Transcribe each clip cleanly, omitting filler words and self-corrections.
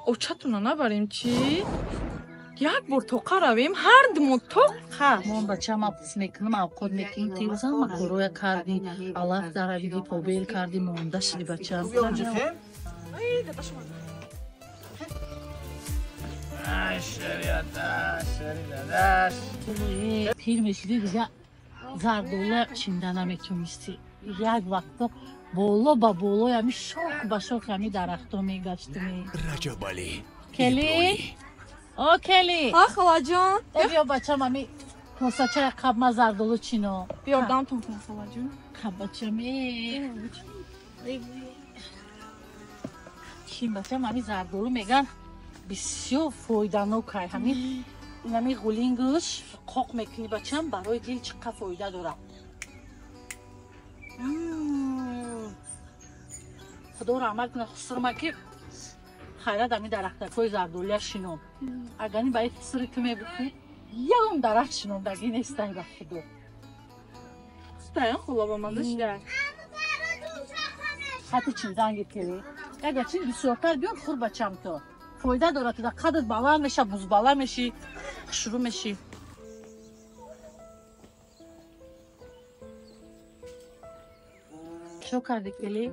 Очатуна набарем чӣ? Як бор тоқа равем, ҳар думо тоқа. Мон бачам апс мекунам, авқот мекунем, тирӯзам макороя кардӣ, алаф даравидӣ, побел кардӣ, монда шуди бачам. Пир мешидӣ, дига зардола шинда наметонистӣ. Як вақто боло ба болои ҳами шох ба шох ҳами дарахто мегаштем. Раҷабалӣ. Кели? О, Кели. Ҳа, холаҷон. Биё бачам, ҳами косачаи қаб ма зардолу чино. Биёрдамтон кун, холаҷон. Қаб бачам, чин бачам, ҳами зардолу меган бисёр фоиданок ай. Ҳамин инами ғулингуш қоқ мекунӣ бачам, барои дил чӣ қадр фоида дорад. Худо раҳмат кунад хусурма ки хайрат ами дарахтакҳои зардолия шином. Агар ба ин хусури ту мегуфтӣ, ягон дарахт шинондагӣ нестай ба худо. Стаян хола ба маза шида. Хати чинданги кели. Ягар чин бисёртар биёр хур бачам то. Фоида дорад, туда қадат баланд меша, бузбала мешӣ, хушрӯ мешӣ. Чо кардӣ кели?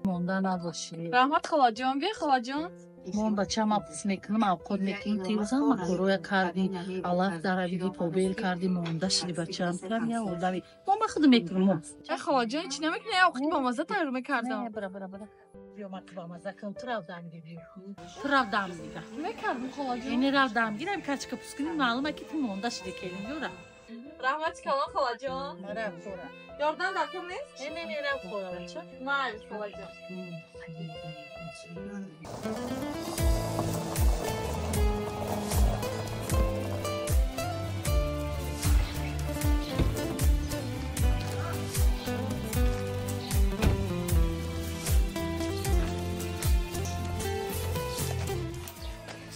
Монда набошӣ. Раҳмат холаҷон, биё холаҷон. Мон бачам апс мекунам, авқот мекунем, тирӯзам макороя кардӣ, алаф даравидӣ, побел кардӣ, монда шуди бачам. Турам я одами. Мон ба худ мекунам. Э холаҷон, чӣ намекунӣ? Авқоти бамаза тайёр мекардам. Бара, бара, бара. Биё ман ту бамаза кунам, ту рав дам гир. Ту рав дам гир. Мекардам холаҷон. Ини рав дам гир, ам качка пус кунем, маълума ки ту монда шуди келин, ёра. Раҳмати калон холаҷон. Рав хӯра. Ёрдам дар кор нест? Не, не, не, рав хӯра бача. Майли холаҷон.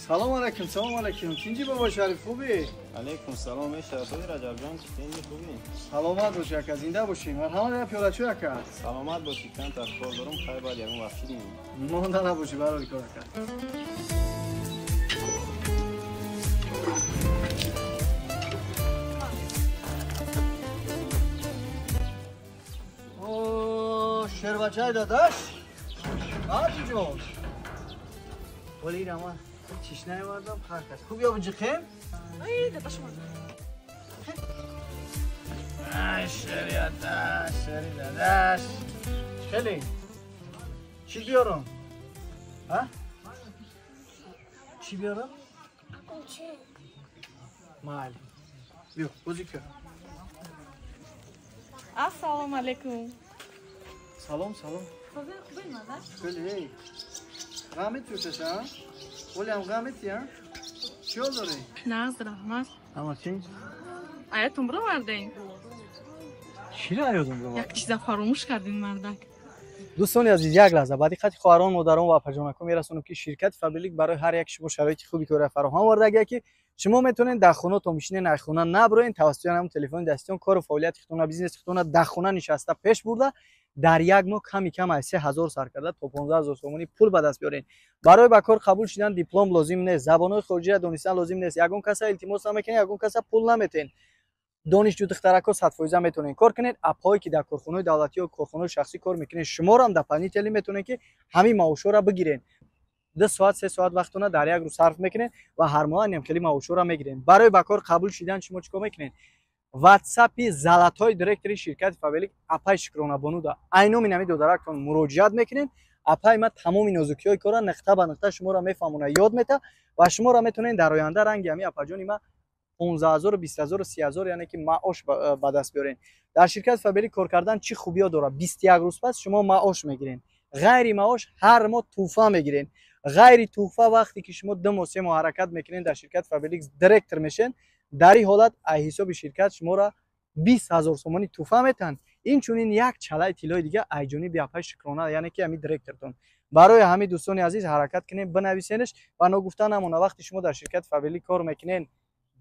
Салом алейкум, салом алейкум. Тинҷи бобо Шариф, хубӣ? Алейкум салом, шарафи Раҷаб ҷон, тинҷи хубӣ? Саломат бошӣ ака, зинда бошӣ. Марҳамат, я пиёлачӯ ака. Саломат бошӣ, камтар кор дорам, хайр баъд ягон вақт шидем. Монда набошӣ, барори кор ака. О, шербачай дадаш. Ҳаҷи ҷон. Вале рама чиш наёвардам, ҳар кас. Хуб ё биҷиқем? Ай, дадаш омад. Ай, шариата, шари дадаш. Хеле. Чӣ биёрам? Ҳа? Чӣ биёрам? Майли. Биё, бозӣ кун. Ассалому алайкум. Салом, салом. Хубӣ, мадаш? Хеле. Ғамит чӯшаша, а? Олям ғамит, я? Чӣ ҳол дорӣ? Нағз, раҳмат. Ама чӣ? Аятон бировардем. Чиро аёдон бировардем? Як чиза фаромӯш кардем, мардак. Дӯстони азиз, як лаҳза ба диққати хоҳарон, модарон ва апаҷонакҳо мерасонам, ки ширкати Фаберлик барои ҳар як шумо шароити хуби корро фароҳам овардагия, ки шумо метавонед дар хона то мишинен, ай хона наброен, тавассути ҳамон телефони дастиён кору фаъолияти худтона, бизнеси худтона дар хона нишаста пеш бурда, дар як моҳ ками кам аз 3000 сар карда то 15 000 сомонӣ пул ба даст биёред. Барои ба кор қабул шудан диплом лозим нест, забонҳои хориҷиро донистан лозим нест, ягон каса илтимос намекунед, ягон каса пул наметиҳед. Донишҷӯ духтаракҳо 100% метавонед кор кунед. Апҳое ки дар корхонаҳои давлатӣ ё корхонаҳои шахсӣ кор мекунед, шуморо ҳам дополнительно метавонед ки ҳамин маошҳоро бигиред. 2 соат, 3 соат вақтона дар як рӯз сарф мекунед ва ҳар моҳ нем хеле маошҳоро мегиред. Барои ба кор қабул шудан шумо чӣ кор мекунед? Ватсапи золотой директори ширкати Фаберлик апай Шукронабонуда айноми нами додарактон муроҷиат мекунед. Апай ма тамоми нозукиҳои корро нуқта ба нуқта шуморо мефаҳмона, ёд мета ва шуморо метавонед дар оянда ранги ҳами апаҷони ма 15 000, 20 000, 30 000, яъне ки маош ба даст биёред. Дар ширкати Фаберлик кор кардан чӣ хубиҳо дорад? 21 рӯз пас шумо маош мегиред. Ғайри маош ҳар моҳ тӯҳфа мегиред. Ғайри тӯҳфа вақте ки шумо 2 моҳ, 3 моҳ ҳаракат мекунед, дар ширкати Фаберлик директор мешед, дар ин ҳолат аз ҳисоби ширкат шуморо 20 000 сомонӣ тӯҳфа метаҳанд. Инчунин як чалаи тиллои дига аз ҷониби апаи Шукрона, яъне ки ҳамин директортон. Барои ҳамин дӯстони азиз ҳаракат кунед, бинависенаш ва ногуфта намона, вақте шумо дар ширкати Фаберлик кор мекунед,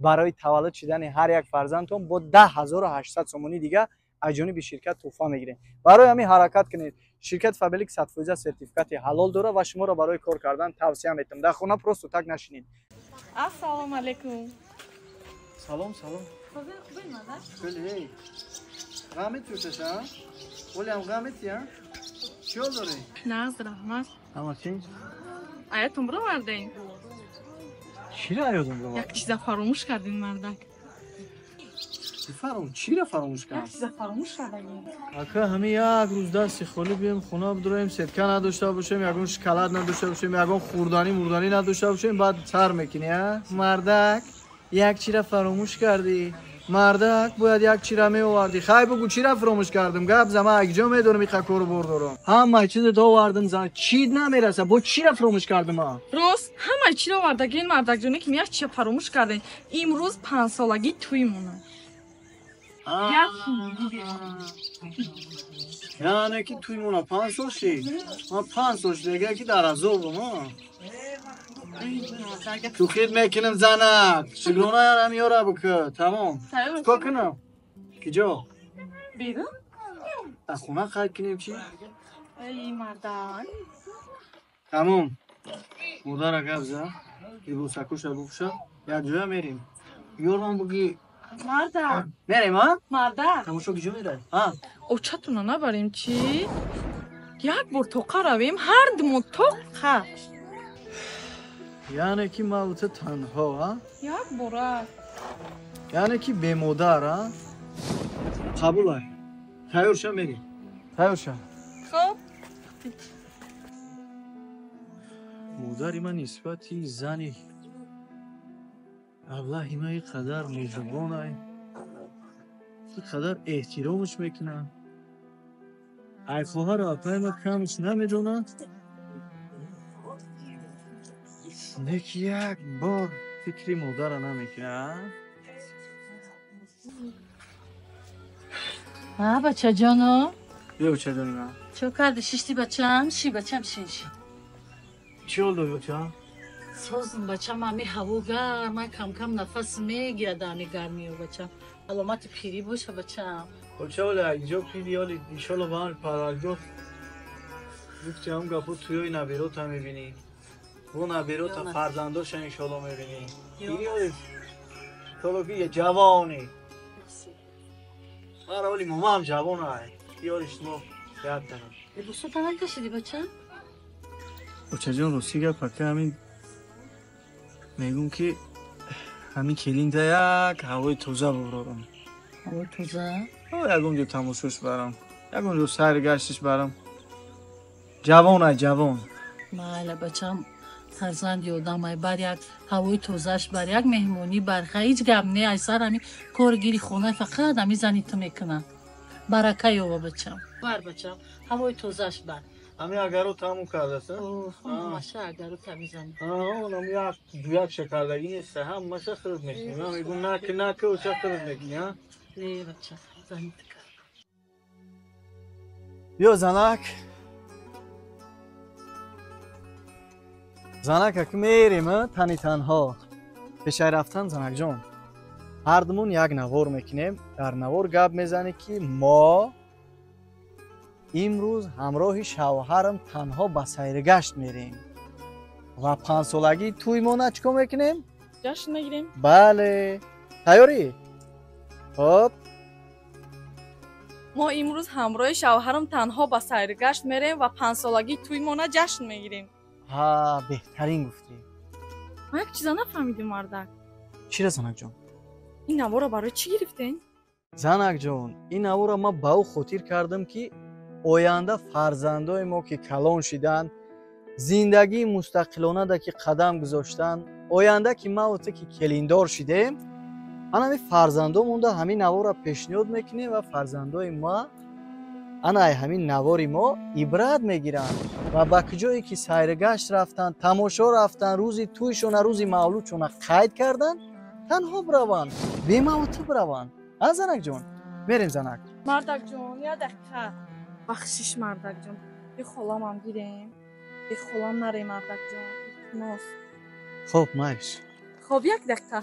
барои таваллуд шудани ҳар як фарзандтон бо 10 800 сомонӣ дига аз ҷониби ширкат тӯҳфа мегиред. Барои ҳамин ҳаракат кунед. Ширкати Фаберлик 100% сертификати ҳалол дорад ва шуморо барои кор кардан тавсия метам. Дар хона просто так нашинед. Ассалому алайкум. Салом, салом. Хеле. Ғамет чӯшаша? Олям ғамет я? Чӣ ҳол дорӣ? Нағз, раҳмат. Ҳама чӣ? Аятон бировардем. Чиро аёдон бировардем? Як чиза фаромӯш кардем, мардак. Чиро фаромӯш кардем? Як чиза фаромӯш кардем. Ака, ҳами як рӯз дасти холӣ бием хона бидроем, сетка надошта бошем, ягон шоколад надошта бошем, ягон хӯрданӣ мурданӣ надошта бошем, баъд сар мекунӣ, а? Мардак, як чиро фаромӯш кардӣ. Мардак, бояд як чиро меовардӣ. Хай бугӯ, чиро фаромӯш кардам? Гап за, ман якҷо медонам иқа кору бор дорам. Ҳамаи чизет овардам, зан, чид намераса. Бо чиро фаромӯш кардам ман? Рост, ҳамаи чиро овардагин, мардакҷоне, ки як чиро фаромӯш кардем. Имрӯз панҷсолагии тӯймона. Яъне ки тӯймона 5 сол шид? Ман 5 сол шид, ага ки дар азобам, а? Шӯхит мекунам, занак. Шукрона ярам ёра бука. Тамом. Чикор кунам? Киҷо? Берун? Дар хона қайд кунем чӣ? Эй, мардак. Тамом. Модара гап за. Либосакуша бупӯша. Як ҷоя мерем. Ёрман буги. Мардак. Мерем, а? Мардак. Тамошо киҷо мерай? А? Очатуна набарем чӣ? Як бор тоқа равем, ҳар думо тоқа. Яъне ки ман ту танҳо, а? Як бора. Яъне ки бемодар, а? Қабулай. Тайёр ша, мерем. Тайёр ша. Хоб. Модари ман нисбати зани аблаҳи ман ин қадар меҳрубонай, ин қадар эҳтиромаш мекунам. Ай хоҳару апаи ман камаш намедонад. Неки як бор фикри модара намекунад. А, бачаҷоно? Биё, бачаҷони ман. Чо карди, шишти бачам? Ши, бачам, шин, ши. Чӣ ҳол дори, бача? Созм, бачам, ами ҳаво гарм, ман кам-кам нафас мегирад ами гармиё, бачам. Аломати пирӣ боша, бачам. Бача, оли инҷо пири, оли иншолло ба ҳамин парвардигор гуфти ҳам гапо туёи наберота мебинӣ. Бо наберота фарзандоша иншолло мебинӣ. Пири оли иншолло ки ҷавонӣ. Мара оли момаам ҷавон ай. Ёри шумо як дарам. Либосота накашиди, бачам? Очаҷон, рости гап, ака, ҳамин мегӯм ки ҳамин келинда як ҳавои тоза буброрам. Ҳавои тоза? Ягон ҷо тамошош барам, ягон ҷо сайр гаштиш барам. Ҷавон ай, ҷавон. Майла, бачам, фарзанди одам ай, бар як ҳавои тозааш бар, як меҳмонӣ бар, ха ҳеҷ гап не, ай сар ҳами кор гири хона фақат ҳами зани ту мекунад. Барака ёба, бачам. Бар, бачам, ҳавои тозааш бар. Ҳами агаро тамом кардааст? Ҳамаша агаро тамизани. Онам як дуяк шакардагӣ нест, ҳамаша хирд мекунӣ. Ман мегӯм наки, наки, оша хирд мекунӣ, а? Не, бачам, зани ту кард. Биё, занак. Занак, аки мерем, тани танҳо. Пешай рафтан, занакҷон, ҳардумон як навор мекунем. Дар навор гап мезанӣ, ки мо имрӯз ҳамроҳи шавҳарам танҳо ба сайргашт мерем ва панҷсолагии тӯймона чӣ кор мекунем? Ҷашн мегирем. Бале. Тайёрӣ? Хоб. Мо имрӯз ҳамроҳи шавҳарам танҳо ба сайргашт мерем ва панҷсолагии тӯймона ҷашн мегирем. Ҳа, беҳтарин гуфтӣ. Ма як чиза нафаҳмидим, мардак. Чира, занакҷон? Ин наворро барои чӣ гирифтем? Занакҷон, ин наворро ман ба ӯ хотир кардам, ки оянда фарзандои мо ки калон шиданд, зиндагии мустақилонада ки қадам гузоштанд, оянда ки ман ту ки келиндор шидем, ана ҳамин фарзандо монда ҳамин наворро пешниҳод мекунем ва фарзандои ма ана ҳамин навори мо ибрат мегиранд ва ба куҷое ки сайргашт рафтанд, тамошо рафтанд, рӯзи тӯйшона, рӯзи мавлудшона қайд карданд, танҳо бираванд, бемаву ту бираванд. А, занакҷон, мерем, занак. Мардакҷон, як дақиқа, бахшиш, мардакҷон, би холамам гирем, би холам нарем, мардакҷон, илтимос. Хоб, майлиш. Хоб, як дақиқа.